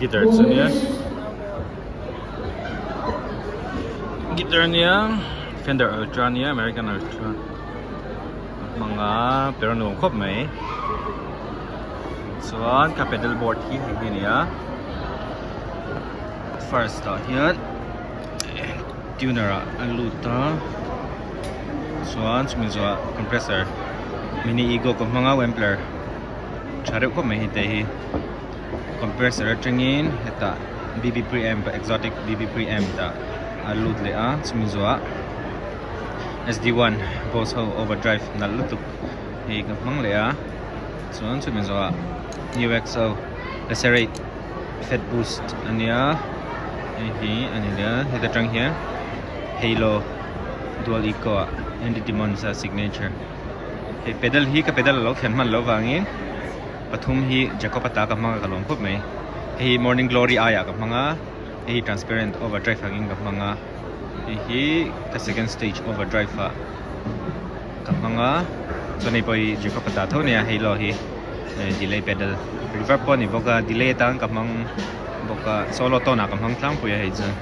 Guitar chu nia guitar ania Fender Ultra ania American Ultra a hmang a per a nuam khawp mai chuan ka pedal board hi hei hi a ni a first ah hian tuner ah a lut a chuan chumi zawhah compressor mini ego ka hmang a wampler tha reuh khawp mai hei te hi. Compressor atangin hetah BB preamp exotic BB preamp tah a lut leh a chumi zawhah SD one boss ho overdrive nalh lutuk hei ka hmang leh a chuan chumi zawhah new XO lacerate fat boost a nia hei hi a ni leh a heta tang hian halo dual eco ah andy demons a signature hei pedal hi ka pedal a lo thlen hman loh vangin. Pathum hi Jacob ata ka hmang a ka lawm khawp mai. Hei hi Morning Glory aiah ka hmang a, hei hi Transparent Overdrive angin ka hmang a, hei hi ka second stage overdrive ah ka hmang a, chuan hei pawh hi Jacob ata tho ania hei law hi delay pedal reverb pawh a ni bawk a delay atan ka hmang bawk a solo tone ah ka hmang tlangpui a hei chu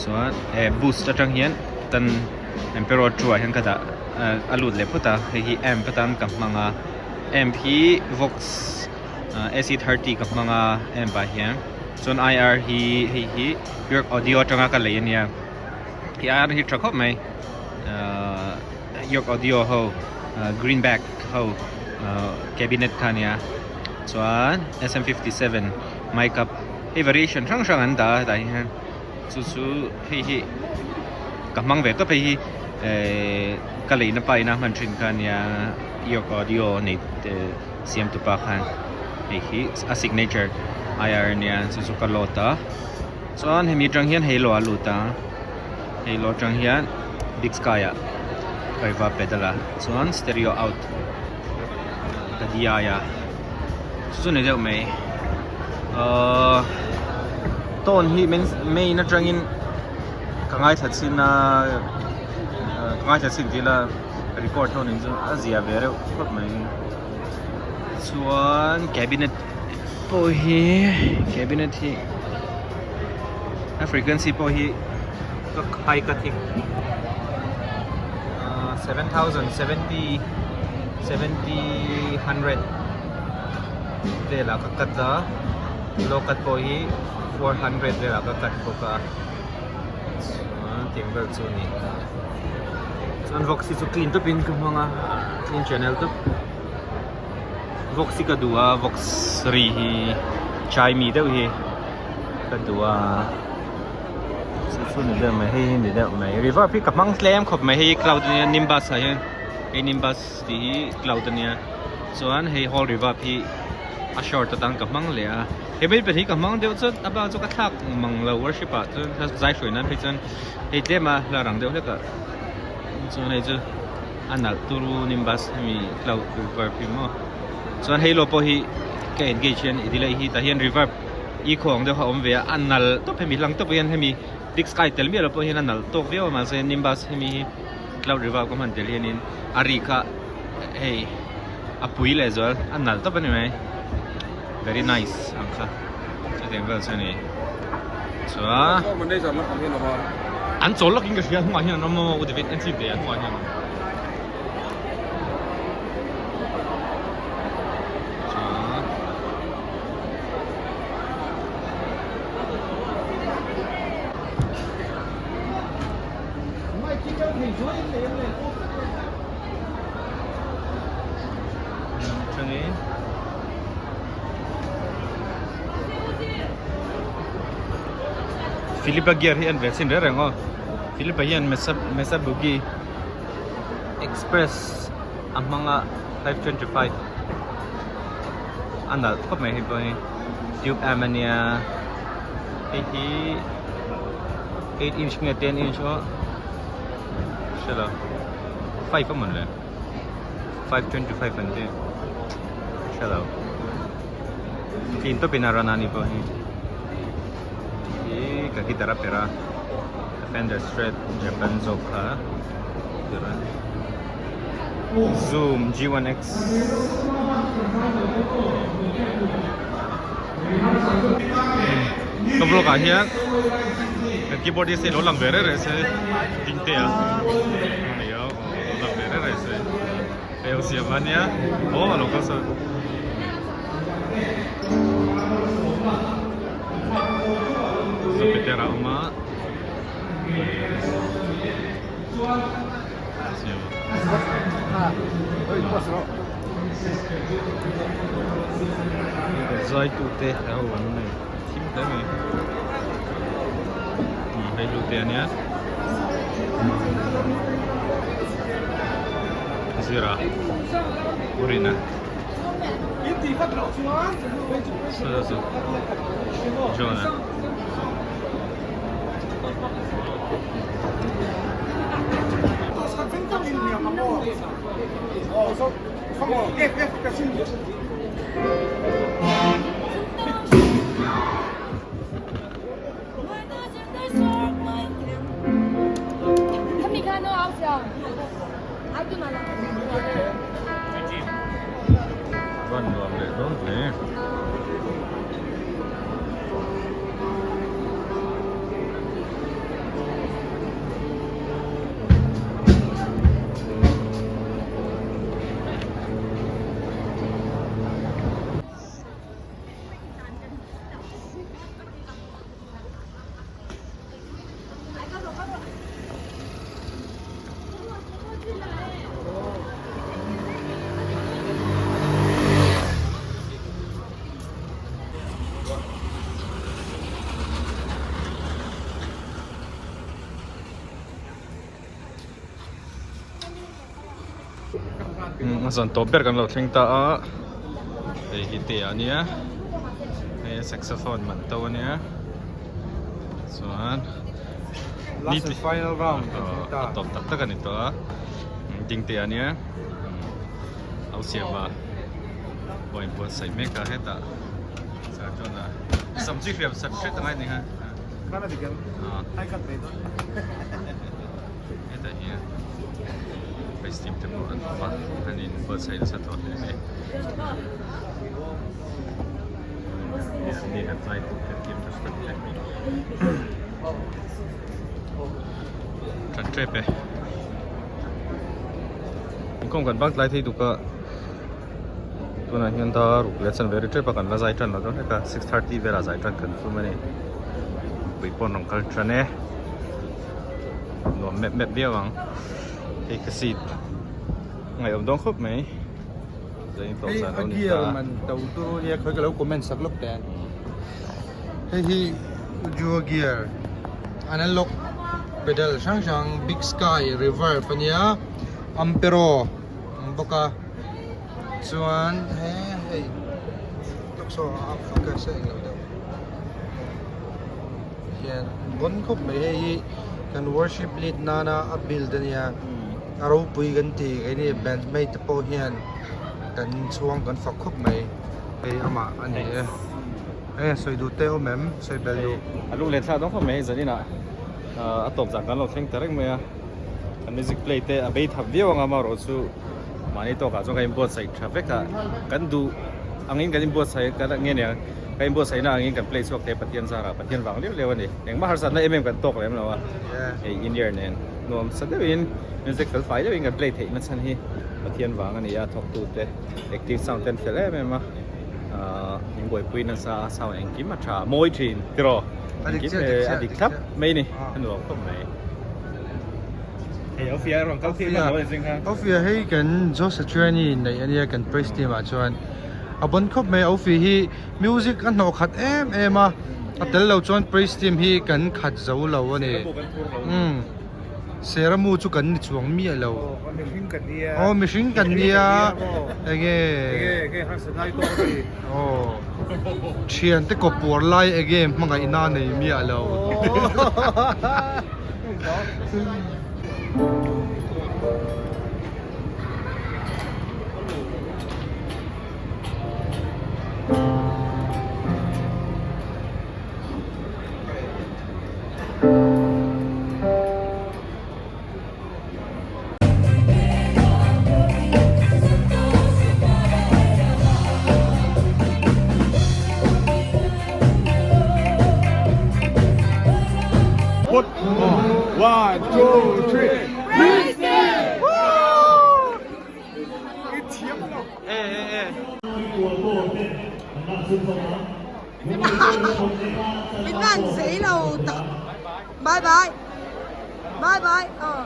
chuan eh boost atang hian tan Emperor two ah hian ka dah a lut leh phawt a hei hi amp atan ka hmang a. Amp hi Vox AC30 ka hmang a amp ah hian chuan IR hi hei hi York Audio atanga ka lei ania hei IR hi tha khawp mai ahh York Audio ho greenback ho cabinet kha ania chuan SM57 mic up hei variation hrang hrang an dah a hetah hian chu chu hei hi ka hmang ve tawp hei hi ehh ka leina pa ina hman thin kha ania. York Audio nei siam tu pa khan hei hi a signature IR ania chu chu ka load a chuan hemi atang hian hei lo a lut a hei lo atang hian big sky ah ka reverb pedal a chuan stereo out ka DI a chu chu ni deuh mai ahh tone hi main atangin ka ngaithla chin a ka ngaithla chin tih ila. Record ho nen chuan a zia ve reuh khawp mai chuan cabinet pawh hi cabinet hi a frequency pawh hi ka high cut hi ahh 7070 70 velah ka cut a low cut pawh hi 400 velah ka cut bawk a chuan tiang vel chu a ni. Chuan vox hi chu clean tawpin ka hmang a clean channel tawp vox hi ka duh a vox ri hi chai mi deuh hi ka duh a chu chu ni deuh mai hei hi ni deuh mai reverb hi ka hmang tlem khawp mai hei hi cloud ania nimbus ah hian hei nimbus tih hi cloud ania chuan hei hall reverb hi a short atan ka hmang leh a. He mai pahnih ka hmang deuh chuan a bak chu ka thlak mang lo worship ah chuan zai hruai nan phei chuan hei tlem a hla rang deuh hlek ah chuan hei chu a nalh turu nimbus hemi cloud reverb hi maw chuan hei lo pawh hi ka engage hian i delay hi tah hian reverb echo ang deuh kha a awm ve a a nalh tawp hemi hlang tawp hian hemi big sky tel miah lo pawh hian a nalh tawk viau a mahse nimbus hemi hi cloud reverb ka hman tel hianin a ri kha hei a pui leh zual a nalh tawp a ni mai. Very nice ang kha chutiang vel chu a ni chuan an chawl lawk in ka hria hnungah hian an awm a u David an chip ve a hnungah hian an awm chuan Chungin Philipa gear hi an ve chhin reng reng aw Philipa hian Mesa Mesa Boogie Express a hmang a 525 a nalh khawp mai hei pawh hi tube amp a nia hei hi 8 inch nge 10 inch aw hrelo 5 a mawn le. 525 an ti hrelo clean tawpin a run a ni pawh hi hi ka guitar a perh a ka Fender Strat Japan zawk kha perh a Zoom G1X. Ka vlog ah hian kan keyboardist hi lo lang ve reng reng se ding te a hei a lo lang ve reng reng se hei ang siam a nia aw a lo kal sawn. Zupiter a awm a. Zaitute ho an nei thim hle mai hei hlute a nia zira urina John a. Van nuam leh dawn hle. A zan tawp ber kan lo thleng ta a hei hi te a nia hei saxophone man to a nia chuan last and final round kan thleng ta a tawp tak tak a ni tawh a ding te a nia Au siam a pawh in buatsaih mek a hetah char chuan a sam chi hriam sat hret angai ni kha Khana dik em ai khat ve dawn hetah hian praise team te pawh an awm a an in buatsaih nasa tawh hle mai ni kan zai tur te team te hret te tan tep e. Inkhawm kan bak tlai thei duk a tunah hian dar ruk leh chanve ri tep a kan la zai tan lo dawn hlek a 6:30 velah zai tan kan tum a ni mipui pawh an rawn kal tan e nuam mep mep viau ang hei ka seat ngaihawm dawn khawp mai zain tawh zan lo ni ta hei a gear man to tur ania khawi ka lo comment sak lawk teh hei hi Jua gear analog pedal hrang hrang big sky reverb ania ampero ang bawk a chuan he hei taksaw a focus a englo deuh hian bon khawp mai hei hi kan worship lead nana a build ania a ropui kan ti keini band mate te pawh hian kan chhuang kan fak khawp mai hei amah a ni e. E sawi duh te awm em sawi bel duh. A lung len thlak dawn khawp mai zanin ah a tawp zan kan lo thleng ta reng mai a kan music play te a bei thap viau anga amaherawh chu mahni tawkah chuan kan inbuatsaih tha vek a kan duh angin kan inbuatsaih kan nge nia kan inbuatsaih na angin kan play chhuak thei a Pathian zarah Pathian vang liau liau a ni engmah harsatna em em kan tawk lem lo a hei in year nen nuam sa deuhin music fel fai deuhin kan play theih na chhan hi Pathian vang a ni a thawktu te active sound te an fel em em a. Min buaipui nasa a sound engkim a tha mawi thin tiraw engkim a dik thlap mai ni a nuam khawp mai hei Ofia a rawn kal thei hman lo a ni zing kha Ofia hei kan Jose Triani neih ania kan praise team ah chuan a bon khawp mai Ofi hi music a hnawh khat em em a a tel lo chuan praise team hi kan khat zo lo a ni umm. Seramu chu kan ni chuang miah lo. Aw mihring kan nia. Aw mihring kan nia. Enge. Enge enge harsat ngai tawk a ni. Aw. Thian te kawp puar lai enge hmangaihna nei miah lo. Put. One, two, three. Min van zei lo tak. Bye bye. Bye bye. Ờ.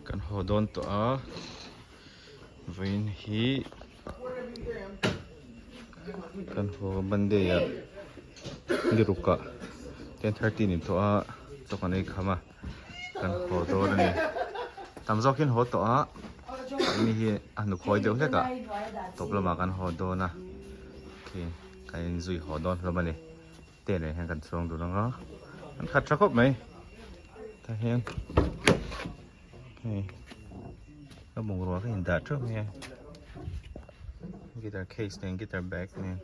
Kan haw dawn tawh a vawiin hi kan haw Monday ah ni ruk ah 10:30 ni tawh a chaw kan ei kham a kan haw dawn a ni tam zawk hian haw tawh a mi hi a hnukhawi deuh hlek a tawp lamah kan haw dawn a khi kan inzui haw dawn hlawm a ni. Te nen hian kan chuang dun ang a an khat tha khawp mai tah hian hei ka bungrua ka indah teuh mai a guitar case nen guitar bag nen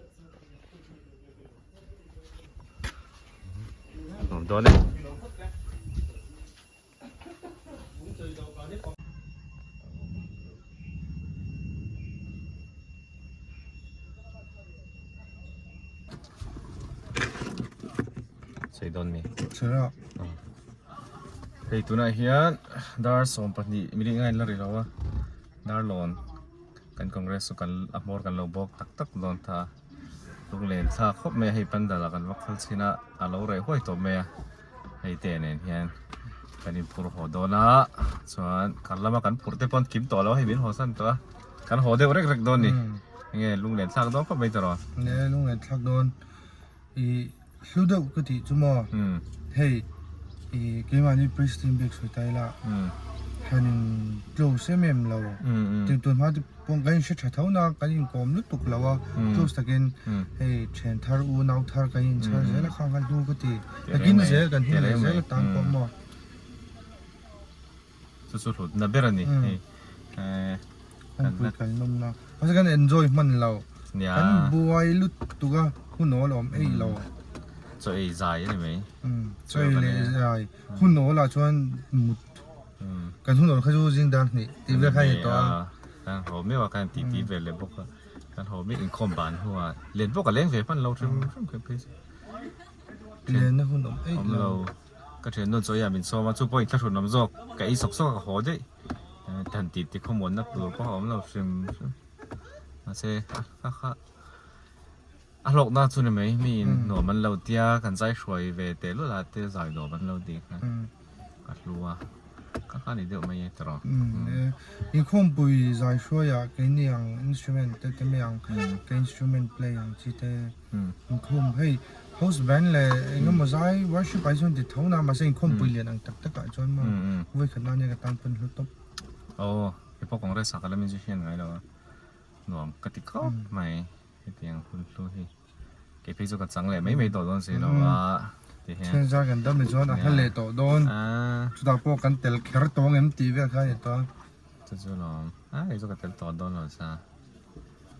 nuam dawn e. Sei dawn mi. Sera. Hei tunah hian dar 12 minute ngain la ri lo a. Dar lawn kan congress chu kan a hmawr kan lo bawk tak tak dawn ta. Lunglen thlak khawp mai a hei pandal ah kan va khal chhin a a lo reh huai tawh mai a. Hei te nen hian kan inphur haw dawn a chuan kar lama kan phurh te pawn kim tawh lo hei min haw san tawh a kan haw deuh rek rek dawn ni enge lunglen thlak dawn khawp mai tawh rawh ne lunglen thlak dawn i hlu deuh ka tih chu maw hei i keimahni Pristine bik sawi ta ila hianin close em em lo tin tun hma te Pawng kan inhre tha tho na, kan inkawm lutuk lo a, close takin hei thian thar unau thar kan inchhar zel a khang khan hnu ka ti. Takin zel kan hun leh zel atan pawh maw. Chu chu hlutna ber a ni hei. Kawngpui kal nawmna. Mahse kan enjoy hman lo. Kan buai lutuk a, hun awl awm ei lo. Chaw ei zai a ni mai. Chaw ei leh zai. Hun awl ah chuan mut Kan hun awr kha chu zing dar hnih tih vel kha a ni tawh a. Kan haw meuh a, kan tih tih vel leh bawk a. Kan haw meuh inkhawm ban hnu a len pawh ka leng ve hman lo hrim hrim kher phei chu. Lenna hun awm eih lo. Ka thian nawn chawi a min sawm a, chu pawh inthlahrun awm zawk. Ka ei sawk sawk a ka haw daih. Tan tih tih khawmuanna tur pawh a awm lo hrim hrim. Mahse kha kha. A hlawkna chu ni mai, miin nuam an lo tia, kan zai hruai ve teh lul a te zai nuam an lo ti kha ka hlu a, ka kha ni deuh mai e tiraw. Inkhawmpui zai hruaiah keini ang instrument te te mai ang, ka instrument play ang chi te inkhawm hei house band leh eng emaw zai worship ah hi chuan ti tho na mahse inkhawmpui lian ang tak tak ah chuan maw vawikhat nan hian ka tan pawn hlu tawp. Aw, hei pawh Congress ah ka la musician ngai lo a, nuam ka ti khawp mai. Hetiang hun hlu hi kei phei chu ka chang leh mai mai tawh dawn si lo a ti hian. Thian zar kan dam hi chuan a hla leh tawh dawn. Chutah pawh kan tel kher tawh ang em tih vel kha a ni tawh a. Chu chu lawm. A kei chu ka tel tawh dawn lo sa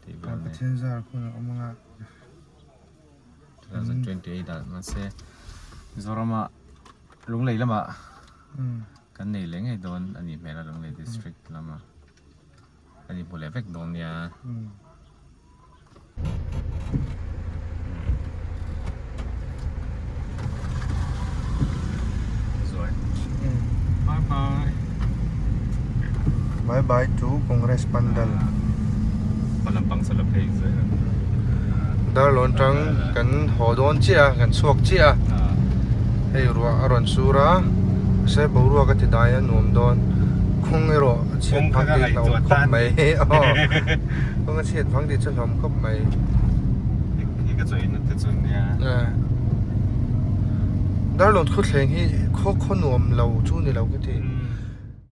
tih vel mai. Pathian zar hun a awm ang a. 2028 ah mahse Mizoram ah Lunglei lamah kan nei leh ngei dawn a nih hmel a Lunglei district lamah. Kan inhmu leh vek dawn nia. Zuai. Bye bye. Bye bye to Congress Pandal. Palampang sa la phei zai. Darlawn tang kan haw dawn chiah a, kan chhuak chiah a. Hei ruah a rawn sur a, mahse boruak a ti dai a nuam dawn. Kawng erawh a chhiat phang tih hlauhawm khawp mai. Aw kawng a chhiat phang tih chu hlauhawm khawp mai. Darlawn khawthleng hi khaw khaw nuam lo chu ni lo ka ti.